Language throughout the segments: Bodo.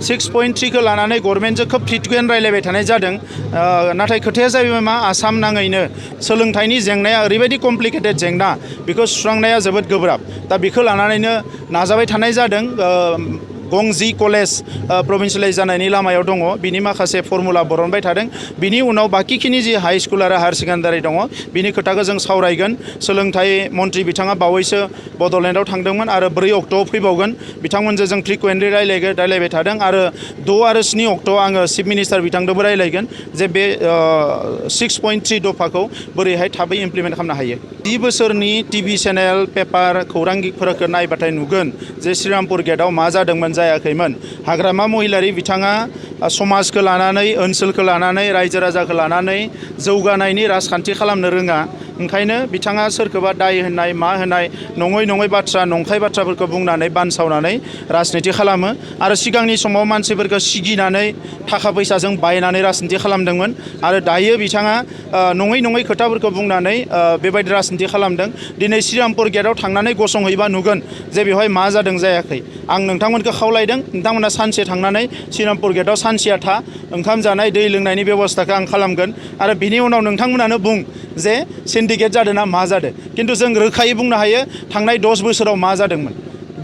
6.3 खौ लानानै गभर्नमेन्टजों खोब फ्रिकुवेन्ट रायलायबाय थानाय जादों नाथाय खोथाया जाहैबाय मा आसाम नाङैनो सोलोंथाइनि जेंनाया ओरैबायदि कमप्लिकेटेड जेंना बेखौ सुस्रांनाया जोबोद गोब्राब दा बेखौ लानानैनो नाजाबाय थानाय जादों गंजी कलेज प्रभिन्सियेलाइज जानायनि लामायाव दङ बिनि माखासे फर्मुला बरनबाय थादों बिनि उनाव बाकिखिनि जि हाई स्कुल आरो हायार सेकेन्डारि दङ बिनि खोथाखौ जों सावरायगोन सोलोंथाइ मन्थ्रि बिथाङा बावैसो बड'लेण्डआव थांदोंमोन आरो 4 अक्ट'आव फैबावगोन बिथांमोनजों जों फ्रिकुवेन्टलि रायलायबाय थादों आरो 6 आरो 7 अक्ट'आव आङो चिफ मिनिस्टार बिथांजोंबो रायलायगोन जे बे 6.3 दफाखौ बोरैहाय थाबै इमप्लिमेन्ट खालामनो हायो 10 बोसोरनि टिभि चेनेल पेपार खौरांगिरिफोरखौ नायबाथाय नुगोन जे श्रीरामपुर गेटआव मा जादोंमोन जायाखैमोन हाग्रामा महिलारि बिथाङा समाजखौ लानानै ओनसोलखौ लानानै रायजो राजाखौ लानानै जौगानायनि राजखान्थि खालामनो रोङा ओंखायनो बिथाङा सोरखौबा दाय होनाय मा होनाय नङै बाथ्रा नंखाय बाथ्राफोरखौ बुंनानै बानसावनानै राजनिति खालामो आरो सिगांनि समाव मानसिफोरखौ सिगिनानै थाखा फैसाजों बायनानै राजनिति खालामदोंमोन आरो दायो बिथाङा नङै खोथाफोरखौ बुंनानै बेबायदि राजनिति खालामदों दिनै श्रीरामपुर गेटआव थांनानै गसंहैबा नुगोन जे बेवहाय मा जादों जायाखै आं नोंथांमोनखौ खावलायदों नोंथांमोना सानसे थांनानै श्रीरामपुर गेटआव सानसेया था ओंखाम जानाय दै लोंनायनि बेबस्थाखौ आं खालामगोन आरो बिनि उनाव नोंथांमोनानो बुं जे सिन्डिकेट जादों ना मा जादों किन्तु जों रोखायै बुंनो हायो थांनाय 10 बोसोराव मा जादोंमोन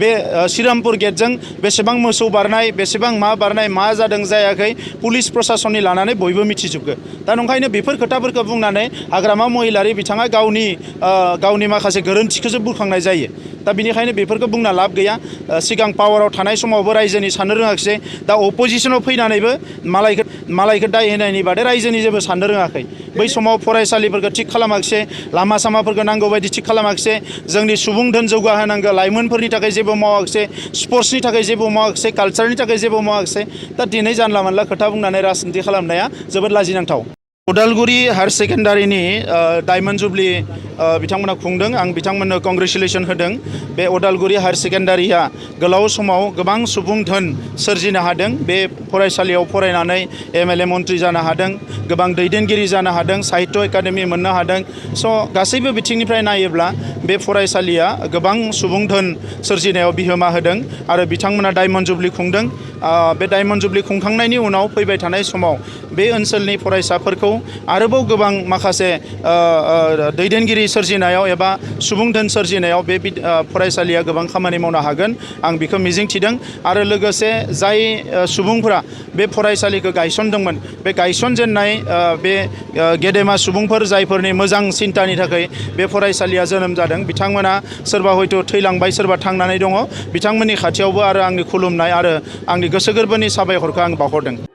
बे श्रीरामपुर गेटजों बेसेबां मोसौ बारनाय बेसेबां मा बारनाय मा जादों जायाखै पुलिस प्रशासननि लानानै बयबो मिथिजोबगो दा नंखायनो बेफोर खोथाफोरखौ बुंनानै हाग्रामा महिलारि बिथाङा गावनि माखासे गोरोन्थिखौसो बुरखांनाय जायो दा बेनिखायनो बेफोरखौ बुंना लाब गैया सिगां पावाराव थानाय समावबो रायजोनि साननो रोङाखिसै दा अपोजिशनाव फैनानैबो मालायखौ दाय होनायनि बादै रायजोनि जेबो साननो रोङाखै बै समाव फरायसालिफोरखौ थिग खालामाखिसै लामा सामाफोरखौ नांगौ बायदि थिग खालामाखिसै जोंनि सुबुं धोन जौगाहोनांगौ लाइमोनफोरनि थाखाय जेबो मावाखिसै स्पर्ट्सनि थाखाय जेबो मावाखिसै कालचारनि थाखाय जेबो मावाखिसै दा दिनै जानला मानला खोथा बुंनानै राजनिति खालामनाया जोबोद लाजिनांथाव उदालगुरि हायार सेकेन्डारिनि डायमन्ड जुबलि बिथांमोना खुंदों आं बिथांमोननो कंग्रेचुलेसन होदों बे उदालगुरि हायार सेकेन्डारिया गोलाव समाव गोबां सुबुं धोन सोरजिनो हादों बे फरायसालियाव फरायनानै एमएलए मन्थ्रि जानो हादों गोबां दैदेनगिरि जानो हादों साहित्य एकाडेमि मोननो हादों स' गासैबो बिथिंनिफ्राय नायोब्ला बे फरायसालिया गोबां सुबुं धोन सोरजिनायाव बिहोमा होदों आरो बिथांमोना डायमन्ड जुबलि खुंदों बे डायमन्ड जुबलि खुंखांनायनि उनाव फैबाय थानाय समाव बे ओनसोलनि फरायसाफोरखौ आरोबाव गोबां माखासे दैदेनगिरि सोरजिनायाव एबा सुबुं धोन सोरजिनायाव बे फरायसालिया गोबां खामानि मावनो हागोन आं बेखौ मिजिंथिदों आरो लोगोसे जाय सुबुंफोरा बे फरायसालिखौ गायसनदोंमोन बे गायसनजेननाय बे गेदेमा सुबुंफोर जायफोरनि मोजां सिन्तानि थाखाय बे फरायसालिया जोनोम जादों बिथांमोना सोरबा हयथ' थैलांबाय सोरबा थांनानै दङ बिथांमोननि खाथियावबो आरो आंनि खुलुमनाय आरो आंनि गोसो गोरबोनि साबायखरखौ आं बावहरदों।